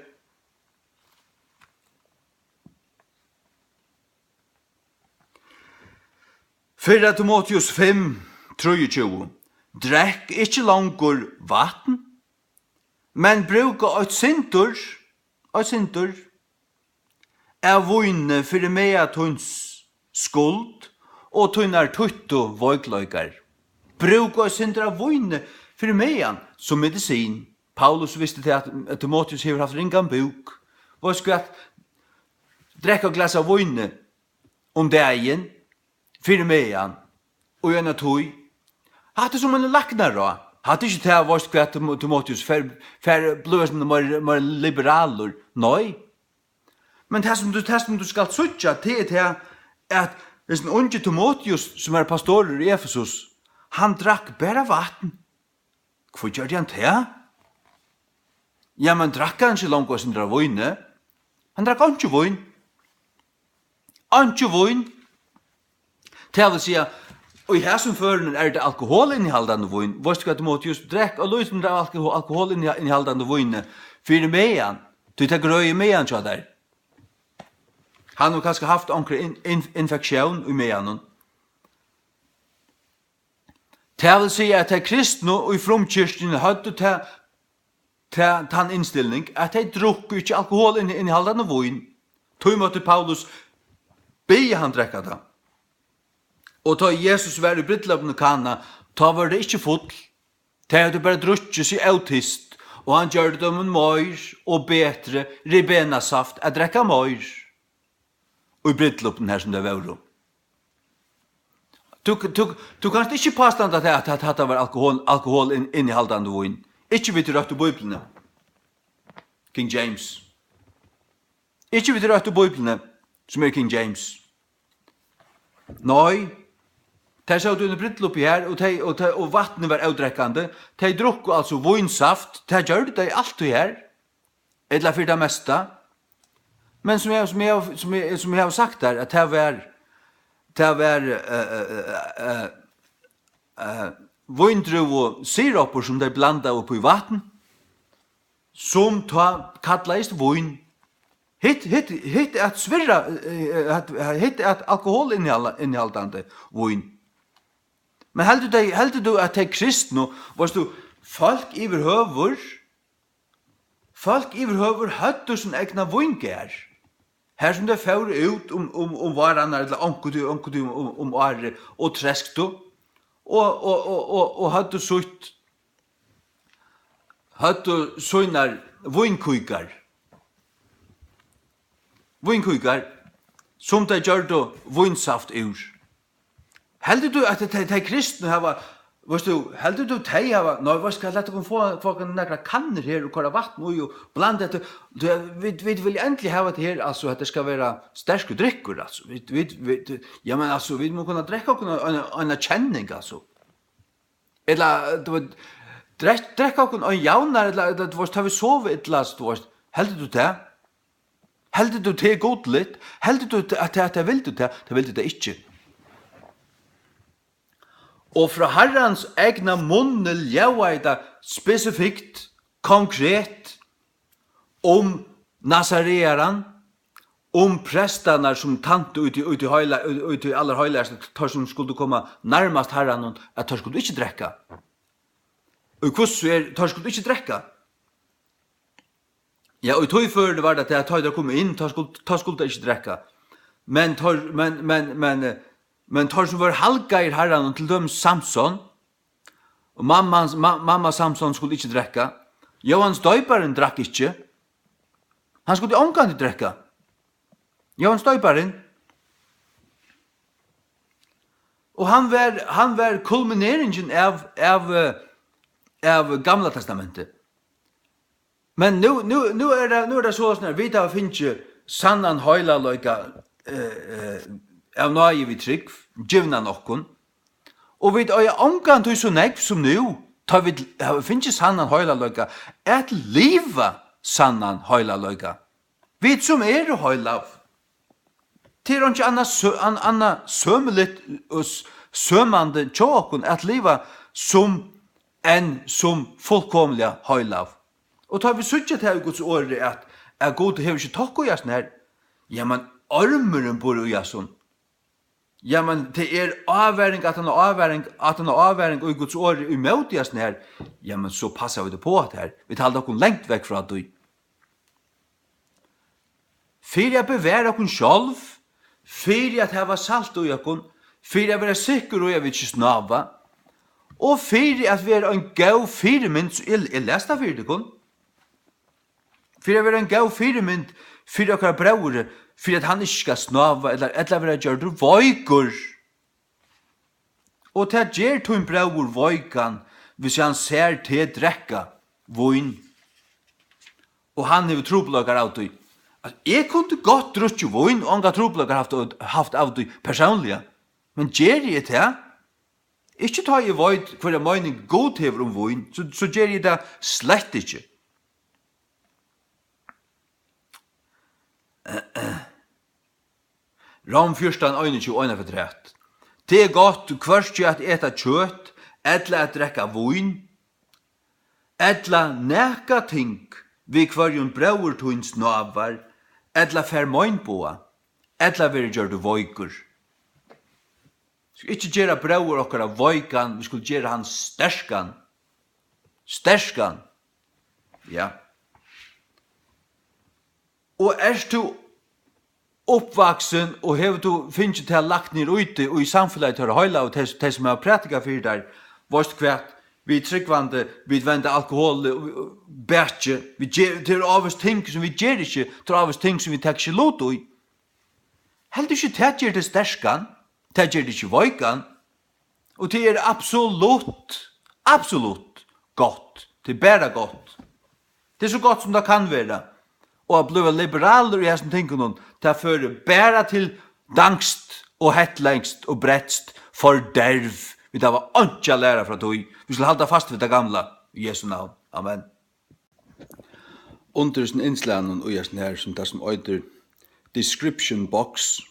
Fyrra Timoteus fimm, trýogtjúgu: "Drekk ikki longur vatn, men brúka eitt sindur, eitt sindur av víni fyri maga tíns skuld og tínar tøttu veikleikar." Brúka eitt sindur av víni fyri magan sum medisin. Paulus visti tað, at Timoteus hevur havt ringan búk. Veitst hvat? Drekka glas av víni um dagin fyri magan í eina tíð. Hatta er sum ein læknaráð. Hatta er ikki tað, veitst hvat, Tim-, Timoteus, fer, fer blíva sum meir, meir liberalur. Nei. Men tað sum tú, tað sum tú skalt síggja, tað er tað, at hesin ungi Timoteus, sum er pastorur í Efesus, hann drakk bara vatn. Hví gjørdi hann tað? Ja, men drakk hann ikki longu eitt sindur av víni? Hann drakk einki vín. Einki vín. Tað vil siga, í hesum førinum er tað alkoholinnihaldandi vín. Veitst tú hvat, Timoteus, drekk eitt lítið sindur av alkohol-, alkoholinnihaldandi víni fyri magan, tí tað grøðir magan hjá tær. Hann hevur kanska havt onkra in-, in-, infektión í maganum. Tað vil siga, at tey kristnu í frumkirkjuni høvdu ta, ta, tann innstilling, at tey drukku ikki alkohol inni, innihaldandi vín. Tí mátti Paulus biðja hann drekka tað. Og tá Jesus var í brúdleypinum í Kana, tá vóru tey ikki full. Tey høvdu bara drukkið seg ótyst, og hann gjørdi teimum meir og betri ribenasaft at drekka meir í brúdleypinum, har sum tey vóru. Tú, tú, tú kanst ikki pástanda tað, at, at hatta var alkohol, alkohol inn, innihaldandi vín. Ikki við tí røttu Bíbliuni. King James. Ikki við tí røttu Bíbliuni, sum er King James. Nei. Tey sótu í brúdleypi her, og tey, og tey, og vatnið var ódrekkandi. Tey drukku altso vínsaft, tað gjørdu tey altíð her. Ella fyri tað mesta. Men sum eg, sum eg, sum eg, sum eg havi sagt har, at tað var, tað var, eh, eh, eh, eh, eh, víndrúvusiropur, sum tey blandaðu upp í vatn, sum tá kallaðist vín. Hitt, hitt, hitt at svirra, eh, eh, at, hitt at alkoholinnihaldandi vín. Men heldur tey, heldur tú, at tey kristnu, veitst tú, fólk yvirhøvur, fólk yvirhøvur høvdu sín egna víngarð, har sum tey fóru út um, um, um várarnar, ella onkuntíð, onkuntíð um, um, um árið, og tresku, og, og, og, og, og høvdu sítt, høvdu sínar vínkíkar, vínkíkar, sum tey gjørdu vínsaft úr. Heldur tú, at tey, tey kristnu hava, veitst tú, heldur tú, tey hava, nei, veitst hvat, lat okkum fáa, fáa okkum nakrar kannur her og koyra vatn í og blanda hetta, tú, vit, vit vilja endiliga hava hetta her, altso, hetta skal vera sterkur drykkur, altso, vit, vit, vit, ja, men, altso, vit mugu kunna drekka okkum eina, eina kenning, altso. Ella, tú veit, drekk, drekka okkum ein javnar, ella, ella, tú veitst, tá vit sova illa, so, tú veitst, heldur tú tað? Heldur tú tað er gudligt? Heldur tú at, at, at tey vildu tað? Tey vildu tað ikki. Og frá Harrans egna munni ljóðaði tað spesifikt, konkret, um Nasarearan, um prestarnar, sum tæntu úti, úti í heila-, úti, úti í allarheilagasta, teir, sum skuldu koma nærmast Harranum, at teir skuldu ikki drekka. Og hvussu er, teir skuldu ikki drekka? Ja, og í tí førinum var tað, at tá teir komu inn, tá skuldu, tá skuldu teir ikki drekka. Men teir, men, men, men, eh, men teir, sum vóru halgaðir Harranum, til dømis Samson, og mamma, ma-, mamma Samson skuldi ikki drekka. Jóhannes Doyparin drakk ikki. Hann skuldi ongantíð drekka. Jóhannes Doyparin. Og hann var, hann var kulmineringin av, av, eh, av Gamla Testamenti. Men nú, nú, nú er tað, nú er tað soleiðis, at vit hava fingið sannan heilagleika, eh, eh, av náði við trúgv, givnan okkum. Og vit eiga ongantíð so nógv sum nú, tá vit hava fingið sannan heilagleika, at liva sannan heilagleika. Vit, sum eru heilag, tað er einki annað sø-, an-, annað sømiligt og s-, sømandi hjá okkum at liva sum, enn sum fullkomiliga heilag. Og tá vit síggja tað í Guds orði, at, at Gud hevur ikki tokka í hasum her, ja, men ormurin býr í hasum. Ja, men tað er ávaring, at hann er ávaring, at hann er ávaring í Guds orði í móti hasum her. Ja, men so passa vit upp á hatta her. Vit halda okkum langt vekk frá tí. Fyri at bevara okkum sjálv, fyri at hava salt í okkum, fyri at vera sikkur í, at vit ikki snáva, og fyri at vera ein góð fyrimynd, so eg, eg lesi tað fyri tykkum, fyri at vera ein góð fyrimynd fyri okkara bróður, fyri at hann ikki skal snáva ella, ella vera gjørdur veikur. Og tað ger tín bróður veikan, hvis hann sær teg drekka vín, og hann hevur trupulleikar av tí. At eg kundi gott drukkið vín og ongar trupulleikar havt, havt av tí persónliga, men geri eg tað? Ikki tá eg veit, hvørja meining Gud hevur um vín, so, so geri eg tað slett ikki. Rom fjúrtan, einogtjúgu, eina afturat. Tað er gott hvørki at eta kjøt, ella at drekka vín, ella nakað ting, við hvørjum bróður tín snávar, ella fær meinboga, ella verður gjørdur veikur. Vit skulu ikki gera bróður okkara veikan, vit skulu gera hann sterkan. Sterkan. Ja. Og ert tú uppvaksin, og hevur tú fingið tað lagt niður í teg, í samfelagið, teirra heilagu, tey, tey sum hava prædikað fyri tær, veitst hvat, vit trúgvandi, vit venda alkohol, eh, bakið, vit ger, tað eru ávís ting, sum vit gera ikki, tað eru ávís ting, sum vit taka ikki lut í. Heldur ikki, tað ger teg sterkan, tað ger teg ikki veikan. Og tað er absolutt, absolutt gott. Tað er bara gott. Tað er so gott, sum tað kann vera. Og at blíva liberalur í hesum tingunum, tað førir bara til danskt og hetlenskt og bretskt forderv. Vit hava einki at læra frá tí. Vit skulu halda fast við tað gamla. Í Jesu navn. Amen. Undir hesum innslagnum, í hesum her, sum tað sum eitur description box,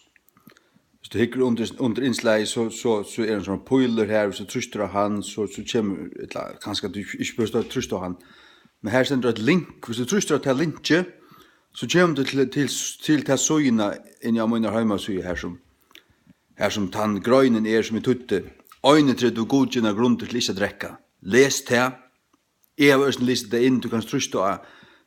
hvis tú hyggur undir, undir innslagið, so, so, so er ein sånn pílur her, hvis tú trýstir á hann, so, so kemur, ella kanska tú ikki behøvir at trýsta á hann, men her stendur eitt link, hvis tú trýstir á tað linkið, so kemur tú til, til, til ta síðuna inni á mínari heimasíðu her, sum, har sum tann greinin er, sum eg týddi. einogtretivu gudgivnar grundir til ikki at drekka. Les tað. Eg havi eisini lisið tað inn, tú kanst trýsta á,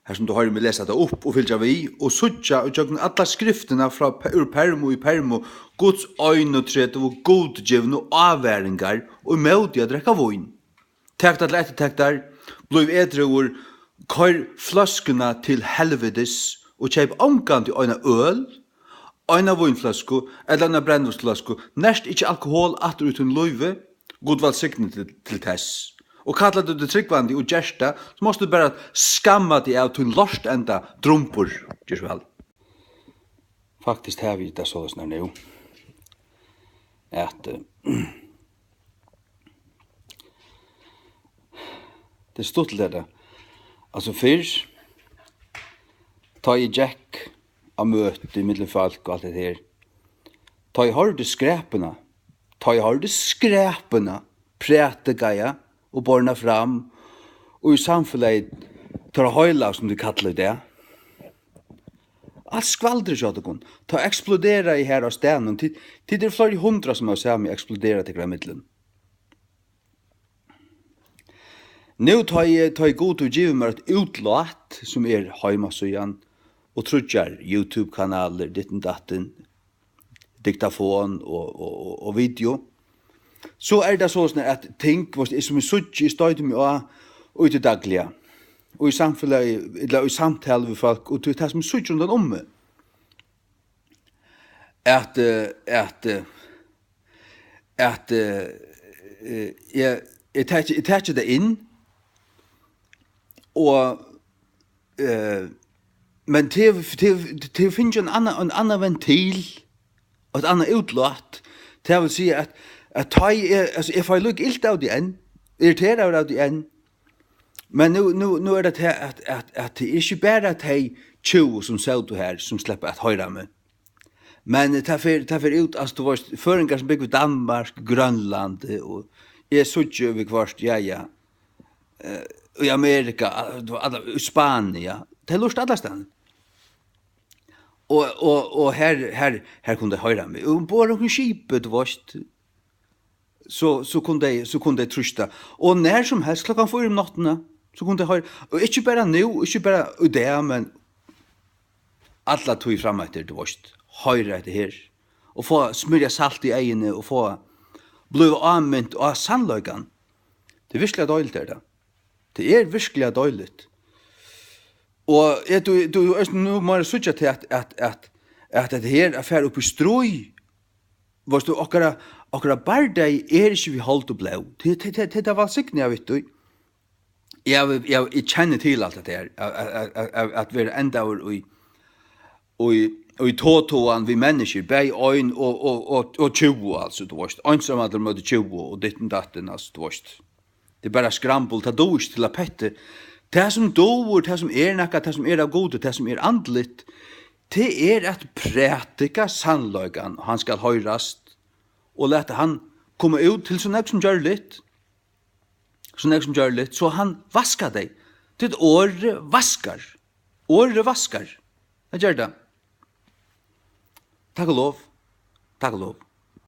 har sum tú hoyrir meg lesa tað upp og fylgja við, og síggja ígjøgnum allar skriftirnar frá pe-, úr perm og í perm, Guds einogtretivu gudgivnu ávaringar og móti at drekka vín. Tak tað til eftirtektar, blív edrúur, koyr fløskuna til helvitis og keyp ongantíð eina øl, eina vínfløsku ella eina brennivínsfløsku, nert ikki alkohol aftur í tín lívi, Gud vælsigni til, til tess. Og kallar tú teg trúgvandi og gert tað, so mást tú bara skamma teg av tín lort enda drumbur. Ger so væl. Faktiskt havi eg tað soleiðis nú, at, eh, tað er stuttligt, hetta. Altso, fyrr, tá eg gekk á møti millum fólk og alt hetta her, tá eg hoyrdi skræpuna, tá eg hoyrdi skræpuna prædikaða og borna fram í samfelagi teirra heilagu, sum tey kalla í dag, alt skvaldrið hjá tykkum, tá eksploderaði her á staðnum. Tit, tit eru fleiri hundrað, sum hava sæð meg eksplodera tykkara millum. Nú tá eg, tá eg Gud hevur givið mær eitt útlát, sum er heimasíðan og tríggjar YouTube-kanalir, ditten datten, diktafon og, og, og, og video, so er tað soleiðis, at ting, veitst, sum eg síggi, eg stoyti meg á í tí dagliga, og í samfelagi, ella í samtalu við fólk, og tí tað, sum eg síggi rundan um meg, at, eh, at, eh, at, eh, eh, eg, eg taki, eg taki tað inn, og, eh, men tað, tað, tað finnur ein annan, ein annan ventil, og eitt annað útlát. Tað vil siga, at, at tá eg, altso, eg fái líka ilt av tí enn, irriteraður av tí enn, men nú, nú, nú er tað tað, at, at, at tað er ikki bara tey tjúgu, sum sótu her, sum sleppa at hoyra meg. Men tað fer, tað fer út, altso, tú veitst, føroyingar, sum búgva í Danmark, Grønlandi, og eg síggi viðhvørt, ja, ja, eh, í Amerika, eh, tú, alla, í Spania, tey lurta allastaðni. Og, og, og her, her, her kunnu tey hoyra meg. Umborð á onkrum skipi, tú veitst, so, so kunnu tey, so kunnu tey trýsta. Og nær sum helst klokkan fýra um náttina, so kunnu tey hoyra. Og ikki bara nú, ikki bara í dag, men alla tíð frameftir, tú veitst, hoyra hetta her. Og fáa smyrja salt í eyguni og fáa blíva ámint á sannleikan. Tað er virkiliga deiligt, er tað. Tað er virkiliga deiligt. Og eg, tú, tú, tú, nú má eg síggja til at, at, at, at hetta her at fara upp í stríð, veitst tú, okkara, okkara bardagi er ikki við hold og blóð. Tað, tað, tað, tað er vælsignað, veit tú. Eg havi, eg havi, eg kenni til alt hetta her, at, at, at, at, at vera endaður í, í, í totogan við menniskjur, bæði ein og, og, og, og tjúgu, altso, tú veitst, einsamallur móti tjúgu og ditten datten, altso, tú veitst. Tað er bara skrambul, tað dugir ikki til at petti. Tað sum dugir, tað sum er nakað, tað sum er av Gudi, tað sum er andligt, tað er at prædika sannleikan, og hann skal hoyrast, og lata hann koma út til so nógv sum gjørligt, so nógv sum gjørligt, so hann vaskar tey. Tí at orðið vaskar. Orðið vaskar. Tað ger tað. Takk og lov. Takk og lov.